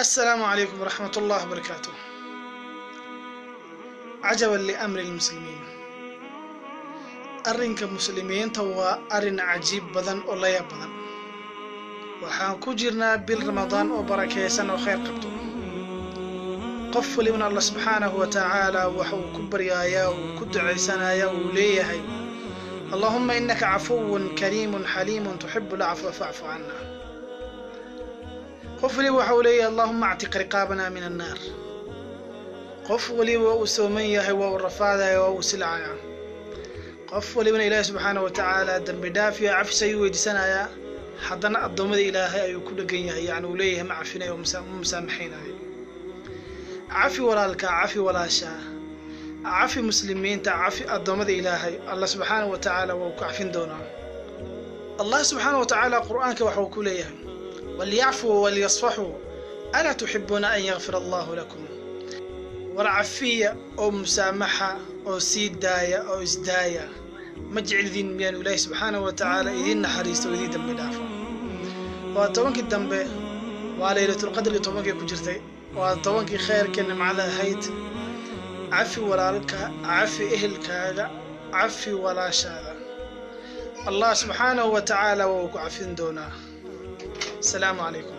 Assalaamu calaykum waraxmat ullah wabarakaatuh. Cajaban liamri lmuslimiin, arrinka muslimiinta waa arrin cajiib badan oo la yaab badan. Waxaan ku jirnaa bil Ramadaan oo barakaysan oo khayr qabto. Qof walibana Allah subxaanahu wa tacaala waxa uu ku baryayaa, uu ku ducaysanaya, uu leeyahay: "Allahuma innaka cafuwun kariimun xaliimun tuxibu lcafwa facfu cana." Qof waliba waxa uu leeyahay: "Allahuma actiq riqaabana min annaar." Qof waliba waa uu sooman yahay, waa uu rafaadaya, waa uu silcaya. Qof walibana Ilaahi subxaana wa tacaala dembi dhaaf iyo cafis ayuu weydiisanayaa. Haddana addoommada Ilaahay ayuu ku dhegan yahay, yacni uu leeyahay ma cafinayo, ma musaamaxaynayo. Cafi walaalka, cafi walaasha, cafi muslimiinta, cafi addoommada Ilaahay. Allah subxaana wa tacaala waa uu ku cafin doonaa. Allah subxaana wa tacaala Qur'aanka waxa uu ku leeyahay: "Walyacfuu walyasfaxuu, alaa tuxibuuna an yakfir Allahu lakum?" War cafiya oo musaamaxa oo sii daaya oo isdaaya. Ma jeclidin miyaanu Ilaahi subxaana wa tacaala idiin naxariisto oo idiin dambi dhaafo? Waa 10kii dambe, waa Laylatulqadriga 10kii ku jirtay, waa 10kii khayrka nimcada ahayd. Cafi walaalka, cafi ehelkaaga, cafi walaashaada. Allah subxaanahu wa tacaala waa uu ku cafin doonaa. Asalaamu calaykum.